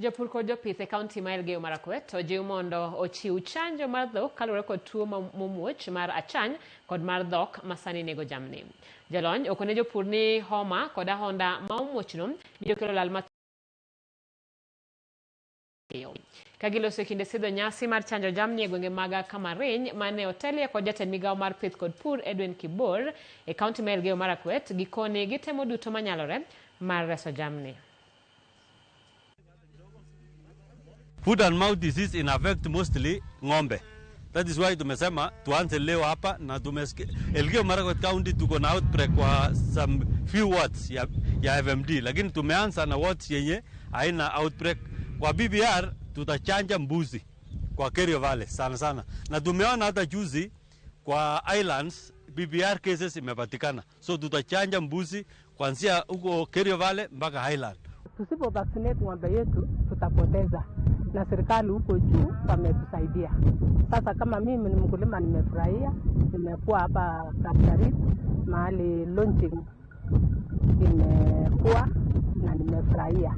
Jopur kod jopith e kaunti ma Elgeyo Marakwet ojiw mondo ochiw chanjo mar dhok kaluwore kod tuo momuoch mar achany kod mar dhok ma sani nego jamni. Jolony okone jopur ni homa kod ahonda ma omuochno biro kelo lal mathoth ka giloso e kinde sidho nyasi mar chanjo jamni e gwenge mag Kamariny mane otelie kod jatend migawo mar pith kod pur Edwin Kibor e kaunti ma Elgeyo Marakwet. Gikone gitemo duto manyalore mar reso jamni. Foot and mouth disease ina affect mostly ng'ombe. That is why tumesema tuanze leo hapa na tumesikia Elgeyo Marakwet County tuko na outbreak kwa some few wards ya FMD, lakini tumeanza na wards yenye haina outbreak. Kwa BBR tutachanja mbuzi kwa Kerio Valley sana sana, na tumeona hata juzi kwa islands BBR cases imepatikana, so tutachanja mbuzi kuanzia huko Kerio Valley mpaka Highland. Tusipo vaccinate ng'ombe yetu tutapoteza, na serikali huko juu wametusaidia. Sasa kama mimi ni mkulima nimefurahia, nimekuwa hapa Kaptarit mahali launching imekuwa na nimefurahia.